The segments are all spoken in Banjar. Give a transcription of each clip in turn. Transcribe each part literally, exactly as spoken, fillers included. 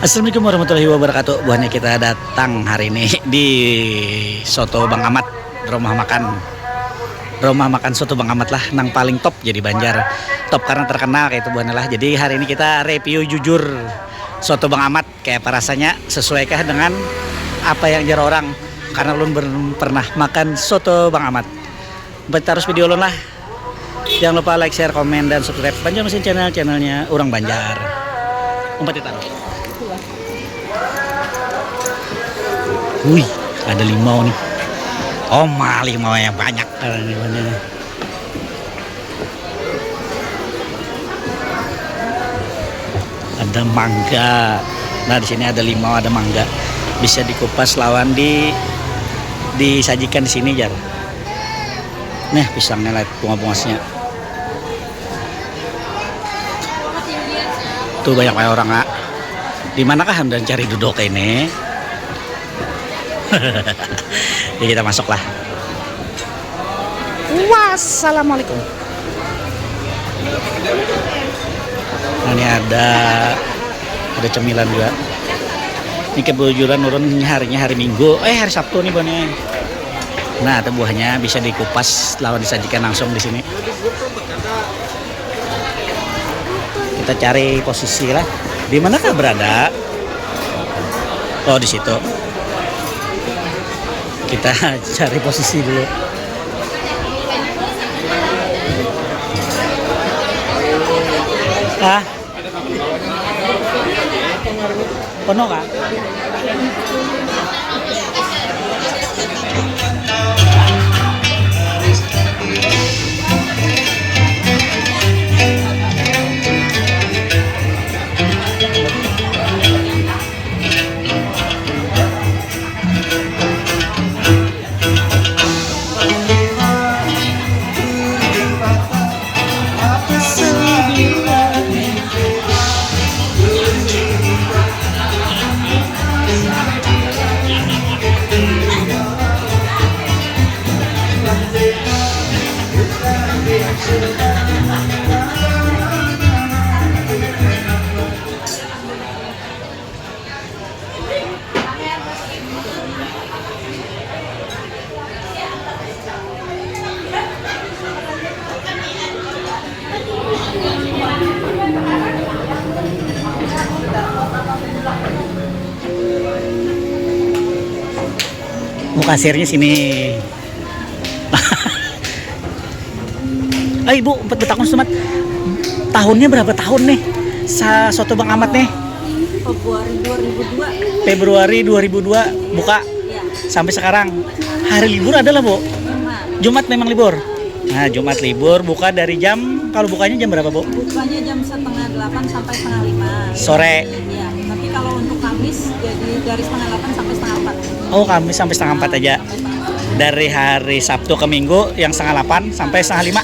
Assalamualaikum warahmatullahi wabarakatuh. Buhannya kita datang hari ini di Soto Bang Amat, rumah makan, rumah makan Soto Bang Amat lah, nang paling top jadi Banjar, top karena terkenal kayak itu buhannya lah. Jadi hari ini kita review jujur Soto Bang Amat, kayak apa rasanya, sesuaikah dengan apa yang jar orang, karena ulun belum pernah makan Soto Bang Amat. Umpat tarus video ulun lah. Jangan lupa like, share, komen, dan subscribe Banjar Mesin Channel, channelnya orang Banjar. Umpat kita. Wih, ada limau nih. Oh, mah limau yang banyak. Ada mangga. Nah, di sini ada limau, ada mangga. Bisa dikupas lawan di disajikan di sini, jar. Nah, pisangnya lah, bunga-bungasnya. Tuh banyak banget orang, ah. Di manakah Anda cari duduk ini? Ya, kita masuklah. Wassalamualaikum. Nah, ini ada ada cemilan juga. Ini kebetulan urun harinya hari Minggu, eh, hari Sabtu nih, Bone. Nah, itu buahnya bisa dikupas lawan disajikan langsung di sini. Kita cari posisi lah. Di manakah berada? Oh, di situ. Kita cari posisi dulu. Ah, penuh kah? Mau kasirnya sini. Eh, Ibu, empat betakun semat. Tahunnya berapa tahun nih? Sa soto Bang Amat nih? Februari dua ribu dua. Februari dua ribu dua buka. Iya. Sampai sekarang. Hari libur ada lah, Bu? Jumat. Jumat memang libur. Nah, Jumat libur buka dari jam, kalau bukanya jam berapa, Bu? Bukanya jam setengah delapan sampai setengah lima. Sore. Iya, tapi kalau untuk Kamis jadi dari setengah delapan sampai setengah empat. Oh, Kamis sampai setengah empat aja. Dari hari Sabtu ke Minggu yang setengah delapan sampai setengah lima.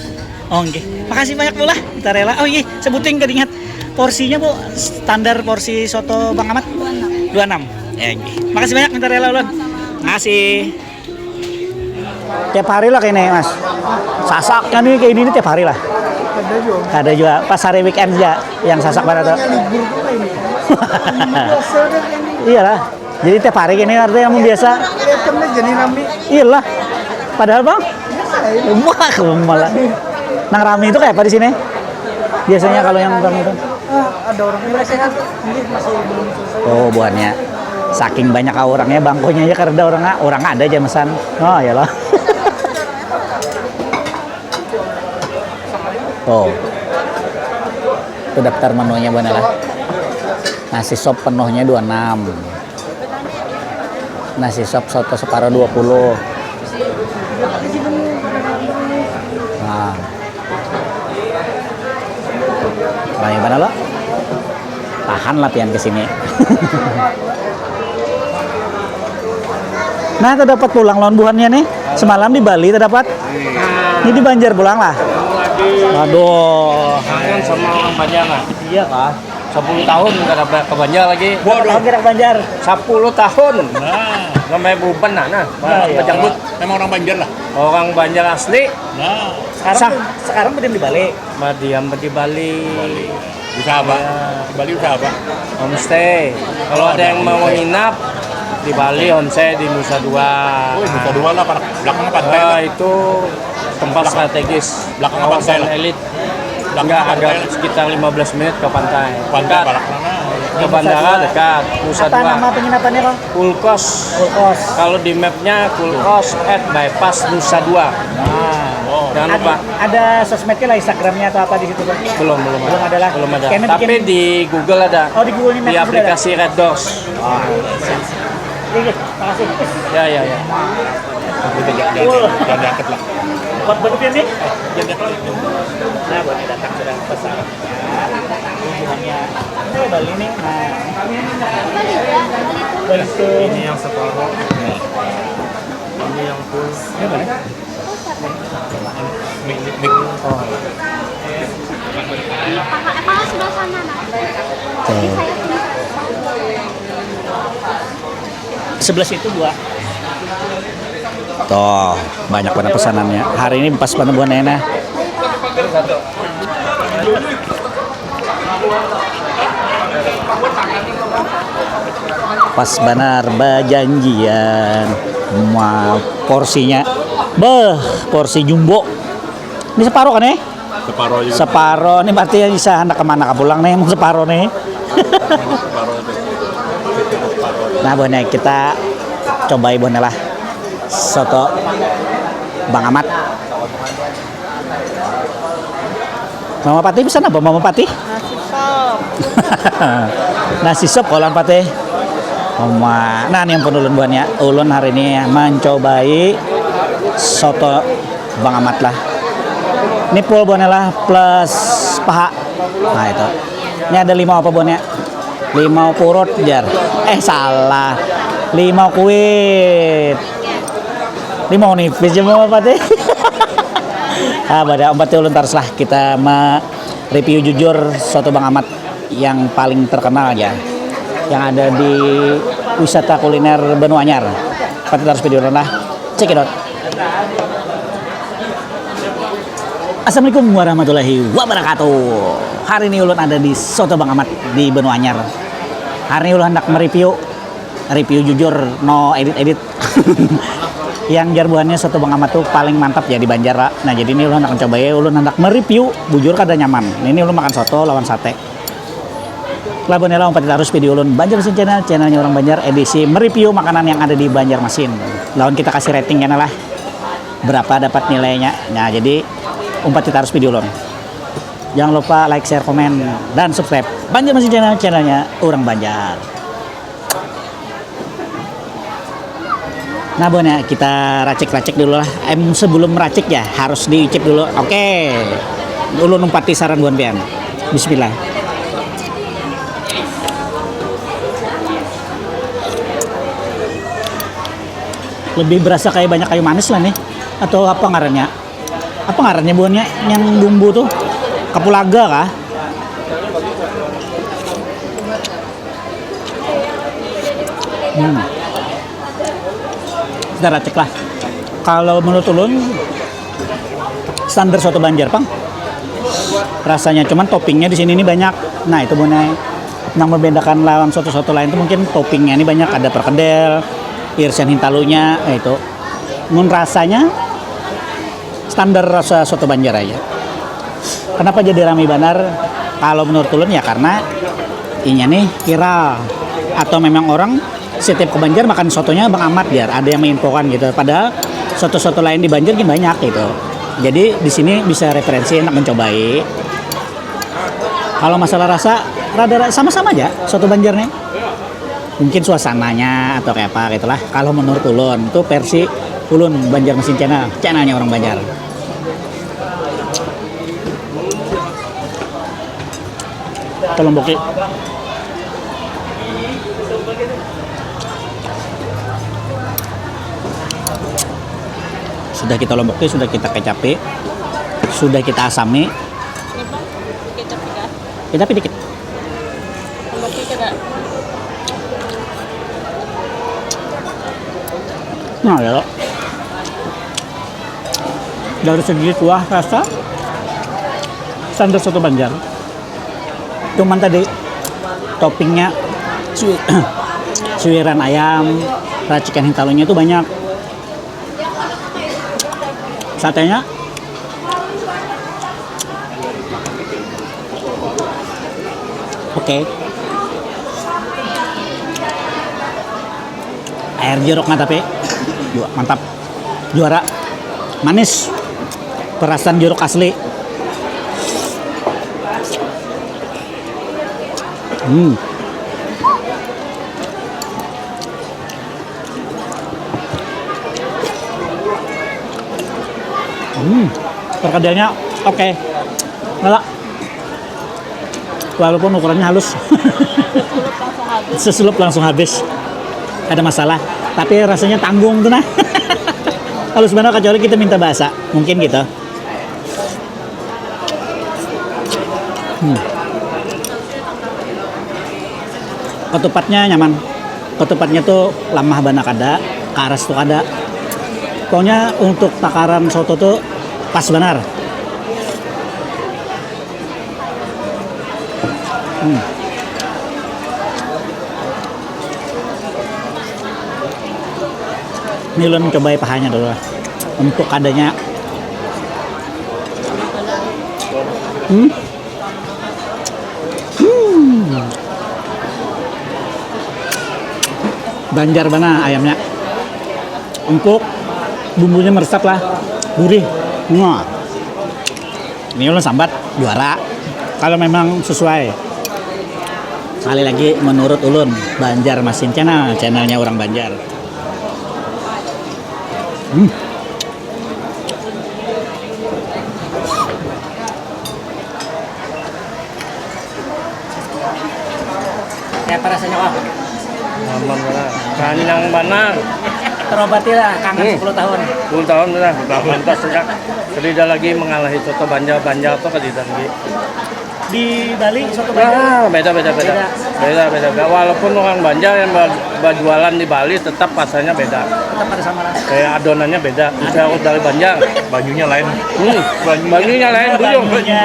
Oh, nggih. Makasih banyak, Bu lah. Kita rela. Oh, iya, sebutin kada ingat. Porsinya, Bu, standar porsi soto Bang Amat? Dua enam. Dua enam. Ya, nggih. Makasih banyak, minta rela ulun. Makasih. Tiap hari lah kayak ini, Mas. Sasaknya nih kayak ini nih tiap hari lah. Ada juga. Ada juga pas hari weekend aja yang sasak pada tuh. Libur tuh kayak ini. Biasa udah kayak ini. Iyalah. Jadi tiap hari gini artinya mun biasa. Kelihatan aja nih rame. Iyalah. Padahal, Bang, biasa ya. Wah, malah. Nang rame itu kayak apa di sini? Biasanya kalau yang rame itu. Ah, ada orang yang sehat. Ini masih belum selesai. Oh, buhannya. Saking banyak orangnya, bangkunya aja kada ada orang, orang ada aja mesan. Oh, iyalah. Oh. Itu daftar menunya, buhannya lah. Nasi sop penuhnya dua enam. Nasi sop soto separuh dua puluh. Nah. Bagaimana lo? Tahan lah pian ke sini. Nah, terdapat pulang lawan buhannya nih. Semalam di Bali terdapat. Ini di Banjar pulang lah. Aduh. Kangen sama orang Banjar lah. Iya kah? Sepuluh tahun nggak ada ke Banjar lagi. Waduh. Tahun kira ke Banjar. Sepuluh tahun. Nah. Sampai buban nah, nah. Nah, iya. Pejanggut. Memang orang Banjar lah. Orang Banjar asli. Nah. Sekarang, sekarang berdiam di Bali. Berdiam di Bali. Bali. Usaha apa? Bali usaha apa? Homestay. Kalau ada yang mau nginap di Bali, homestay di Nusa Dua. Oh, Nusa Dua lah, belakangnya pantai. Ah, itu tempat strategis. Belakangnya pantai lah. Elit. Enggak, agak sekitar lima belas menit ke pantai. Pantai dekat. Ke bandara dekat. Nusa Dua. Apa nama penginapannya, Bang? Kulkos. Kulkos. Kalau di mapnya Kulkos at bypass Nusa Dua. Nah, jangan lupa. Ada sosmednya lah, Instagramnya atau apa di situ, Bang? Belum, belum ada. Belum ada lah. Belum ada. Tapi di Google ada. Oh, di Google ini. Di aplikasi Red Doors. Oke, makasih. Ya, ya, ya. Jangan diangkat lah. Kuat banget ya nih. Nah, buatnya datang sudah pesan. Hubungannya ini Bali nih. Nah. Balitu. Ini yang separuh. Ini yang full. Ini Bali. Mik, mik, mik. Oh. Paha, eh, paha sebelah sana, nah. Oke. Sebelah situ dua. Tuh, banyak banget pesanannya. Hari ini pas banget buat Nena. Pas banar bajanjian. Wah, porsinya. Beuh, porsi jumbo. Ini separuh kan, eh? Separuh aja. Separuh. Ini berarti yang bisa hendak kemana kah pulang nih, mau separuh nih. Separuh aja. Nah, buahnya kita cobai buahnya lah. Soto Bang Amat. Mama Patih pesan apa, Mama Patih? Nasi sop. Nasi sop, kalau Patih. Oma, nah, ini ampun ulun buahnya. Ulun hari ini mencobai soto Bang Amat lah. Ini full buahnya lah plus paha. Nah, itu. Ini ada limau apa buahnya? Limau purut, jar. Eh, salah. Limau kuit. Limau nipis, jar Mama Patih. Ah, pada Mama Patih ulun tarus lah. Kita me-review jujur soto Bang Amat yang paling terkenal ya. Yang ada di wisata kuliner Benua Anyar. Mama Patih tarus video ulun lah. Check it out. Assalamualaikum warahmatullahi wabarakatuh. Hari ini ulun ada di Soto Bang Amat di Benua Anyar. Hari ini ulun hendak mereview, review jujur, no edit-edit. Yang jar buhannya Soto Bang Amat tuh paling mantap ya di Banjar, Pak. Nah, jadi ini ulun hendak mencoba ya, ulun hendak mereview, bujur kada nyaman. Nah, ini ulun makan soto lawan sate. Lah, buhannya lah, umpat tarus video ulun Banjar Mesin Channel, channelnya orang Banjar, edisi mereview makanan yang ada di Banjarmasin. Lawan kita kasih rating kena lah. Berapa dapat nilainya. Nah, jadi umpat tarus video ulun. Jangan lupa like, share, komen, dan subscribe Banjar Mesin Channel, channelnya orang Banjar. Nah, buhannya kita racik-racik dulu lah. Em, sebelum racik ya, harus diicip dulu. Oke. Ulun umpati saran buhan pian. Bismillah. Lebih berasa kayak banyak kayu manis lah nih. Atau apa ngarannya? Apa ngarannya buhannya yang bumbu tuh? Kapulaga kah? Hmm. Kita racik lah. Kalau menurut ulun, standar soto Banjar pang rasanya, cuman toppingnya di sini ini banyak. Nah, itu buhannya nang membedakan lawan soto-soto lain tuh mungkin toppingnya ini banyak, ada perkedel, irisan hintalunya, nah, itu. Mun rasanya standar rasa soto Banjar aja. Kenapa jadi rame banar? Kalau menurut ulun ya karena inya nih viral atau memang orang setiap ke Banjar makan sotonya Bang Amat, biar ada yang menginfokan gitu. Padahal soto-soto lain di Banjar gini banyak gitu. Jadi di sini bisa referensi, enak mencobai. Kalau masalah rasa, rada sama-sama aja soto Banjar nih. Mungkin suasananya atau kayak apa gitulah. Kalau menurut ulun, itu versi ulun, Banjar Mesin Channel, channelnya orang Banjar. Kita lomboki. Sudah kita lomboki, sudah kita kecapi, sudah kita asami. Ini, Bang, kecap juga. Kecapi dikit. Lomboki juga. Nah, ya, dari segi kuah rasa, standar soto Banjar. Cuman tadi toppingnya, sui- suiran ayam, racikan hintalunya itu banyak. Satenya oke. Air jeruknya tapi, wah, mantap. Juara. Manis. Perasan jeruk asli. Hmm. Hmm. Perkedelnya oke. Ngelak. Walaupun ukurannya halus. Sesulut langsung habis. Ada masalah. Tapi rasanya tanggung tuh nah. Halus banget kecuali kita minta bahasa. Mungkin gitu. Hmm. Ketupatnya nyaman. Ketupatnya tuh lamah banar kada, karas tuh kada. Pokoknya untuk takaran soto tuh pas banar. Hmm. Ini ulun cobai pahanya dulu lah. Untuk kadanya. Hmm. Hmm. Banjar mana ayamnya. Empuk, bumbunya meresap lah, gurih. Wah. Ini ulun sambat juara. Kalau memang sesuai. Sekali lagi menurut ulun Banjar Masin Channel, channelnya orang Banjar. Hmm. Siapa rasanya kok? Nyaman banar. Kanyang banar. Terobati lah kangen Hmm. sepuluh tahun. Sepuluh tahun sudah. Sudah pantas sudah. Tidak lagi mengalahi soto Banjar, Banjar tuh kada lagi. Di Bali soto Banjar. Ah, beda beda beda. Beda. Beda beda. Beda. Walaupun orang Banjar yang ba- berjualan di Bali tetap rasanya beda. Tetap ada sama rasa. Kayak adonannya beda. Bisa harus dari Banjar. Banyunya lain. Hmm. Banyunya lain, bujur. Banyunya.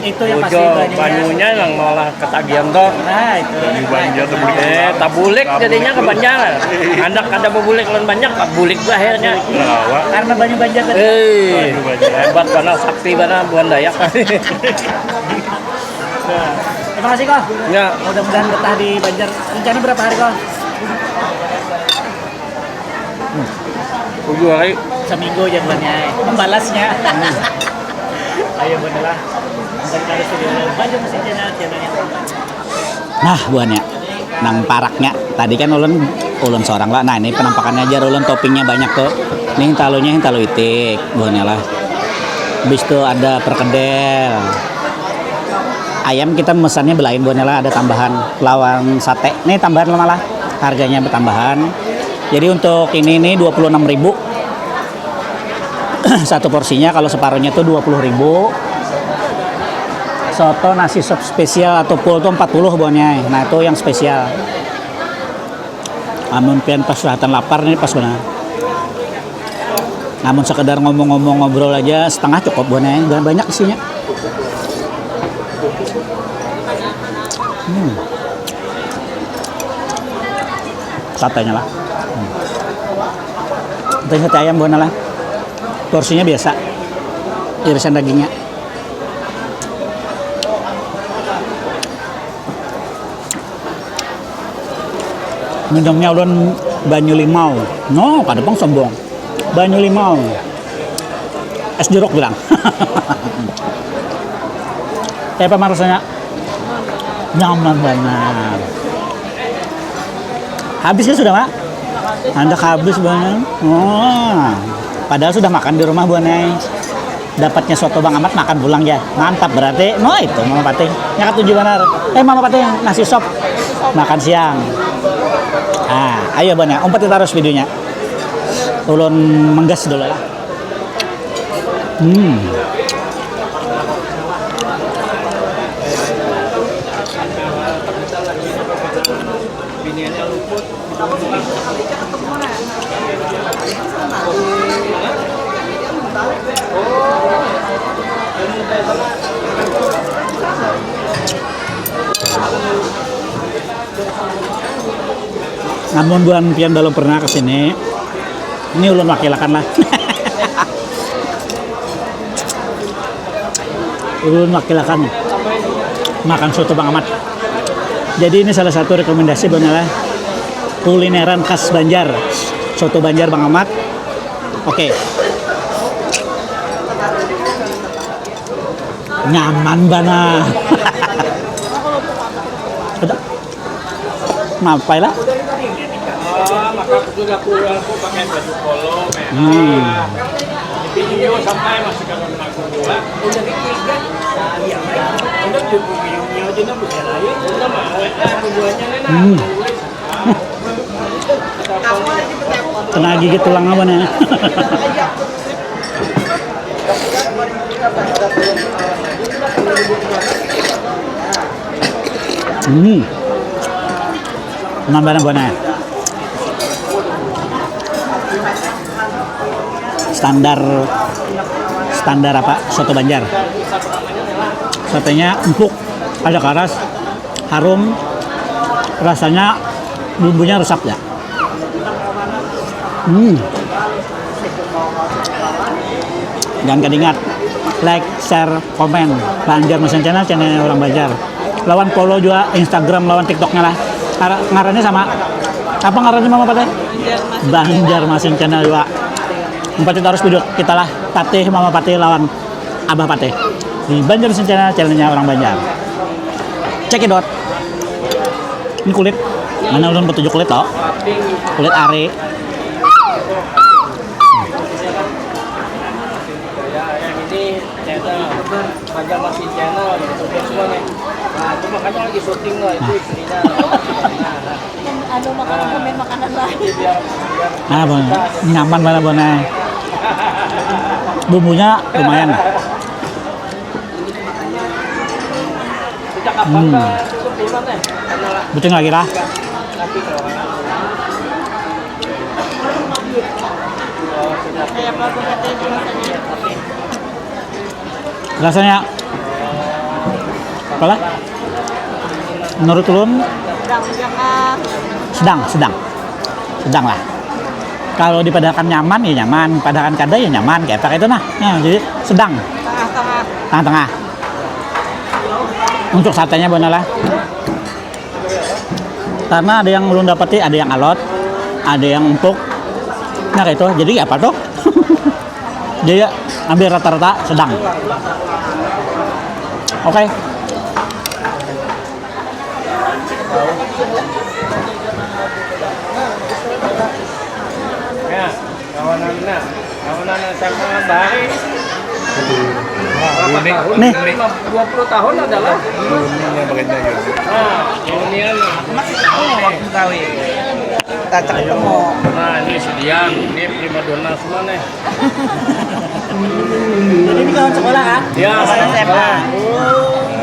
Itu yang pasti bujur, banyunya. Banyunya yang malah ketagihan tuh. Nah, itu. Banyu Banjar tuh bulik. Eh, tabulik jadinya ke Banjar. Anak kada babulik lawan Banjar, tabulik tuh akhirnya. Lawa. Karena banyu Banjar tadi. Eh, Banyu Banjar. Hebat banar, sakti banar, buhan Dayak. Nah, terima kasih kok. Ya. Mudah-mudahan betah di Banjar. Rencana berapa hari kok? Tujuh hari. Seminggu aja bulannya. Membalasnya. Ayo bener lah. Dan harus video Banjar Masin Channel, channelnya. Nah, buhannya. Nang paraknya. Tadi kan ulun ulun seorang lah. Nah, ini penampakannya aja ulun toppingnya banyak tuh. Nih talunya yang talu itik buhannya lah. Habis itu ada perkedel. Ayam kita memesannya belain buhannya lah, ada tambahan lawan sate. Nih tambahan lah malah. Harganya bertambahan. Jadi untuk ini nih dua puluh enam ribu. Satu porsinya, kalau separuhnya tuh dua puluh ribu. Soto nasi sop spesial atau full tuh empat puluh buhannya. Nah, itu yang spesial. Amun pian pas rahatan lapar nih pas banar. Namun sekedar ngomong-ngomong ngobrol aja setengah cukup buhannya. Ba- Banyak isinya. Hmm. Satenya lah. Hmm. Itu sate ayam buhannya lah. Porsinya biasa. Irisan dagingnya. Minumnya ulun banyu limau. No, kada pang sombong. Banyu limau. Es jeruk bilang. Kayak apa rasanya? Nyaman banget. Habis kan sudah, Mak? Anda habis banget. Wah. Padahal sudah makan di rumah buhannya. Dapatnya soto Bang Amat, makan pulang ya. Mantap berarti. No, itu Mama Patih. Nya katuju banar. Eh, Mama Patih, nasi sop. Makan siang. Ah, ayo buhannya, umpati terus videonya. Ulun menggas dulu lah. Hmm. Namun buhan pian balum pernah ke sini, ini ulun wakilakan lah. Ulun wakilakan makan soto Bang Amat. Jadi ini salah satu rekomendasi buhan lah, kulineran khas Banjar, soto Banjar Bang Amat. Oke. Nyaman bana. Ada. Mapai lah. Hmm. Kena gigit tulang apa nih? Hmm. Nambah-nambah nih. Standar, standar apa? Soto Banjar. Sotenya empuk, ada karas, harum, rasanya bumbunya resap ya. Hmm. Jangan kada ingat, like, share, komen. Banjar Masin Channel, channelnya orang Banjar. Lawan follow juga Instagram lawan TikToknya lah. Ngara-, ngarannya sama. Apa ngarannya Mama Patih? Banjar Masin Channel juga. Empati terus video kita lah. Patih, Mama Patih lawan Abah Patih. Di Banjar Masin Channel, channelnya orang Banjar. Check it out. Ini kulit. Mana ulun petunjuk kulit tau? Kulit ari. Ya, yang ini channel Banjar Masin Channel, YouTube semua nih. Nah, itu makanya lagi syuting loh, itu istrinya. Anu, makan komen makanan lain. Nah, Bang, nyaman banget, Bang. Bumbunya lumayan. Hmm. Bucing lagi lah. Rasanya apalah? Menurut ulun sedang, sedang, sedang lah. Kalau dipadahakan nyaman ya nyaman, padahakan kada ya nyaman, kayak apa itu nah. Ya, jadi sedang, tengah-tengah, tengah-tengah. Untuk satenya benar lah. Karena ada yang ulun dapati, ada yang alot, ada yang empuk. Nah, kayak itu. Jadi apa tuh? Jadi ambil rata-rata sedang. Oke. Ya, kawanan nah, kawanan S M A bahari. Nih. Dua puluh tahun adalah. Nah, ini masih tahu waktu kawin. Tacak ketemu. Nah, ini si Dian, ini primadona semua nih. Jadi ini kawan sekolah kan? Ya. Pas S M A.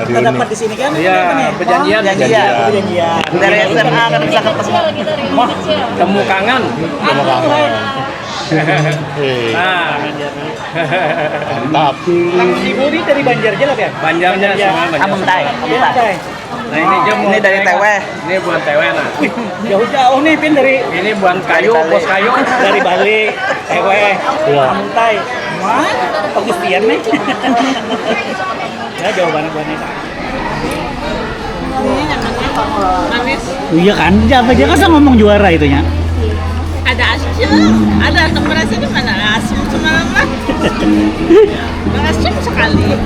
Terdapat di sini kan? Iya, apa nih? Perjanjian. Perjanjian. Perjanjian. Dari S M A kan bisa ketemu. Wah, temu kangen. Temu kangen. Nah. Mantap. Nang ibu ini dari Banjar aja lah ya? Banjarnya semua Banjar. Amuntai. Amuntai. Nah, ini jam ini dari Teweh. Ini buat Teweh nah. Wih, jauh-jauh nih Pin dari ini buat kayu, bos kayu dari Bali. Teweh. Iya. Amuntai. Wah, bagus pian nih. Ya jauh banget buat nih. Iya kan, siapa aja kan ngomong juara itunya. Ada asam, ada asam rasa di mana? Asam semalam lah. Asam sekali.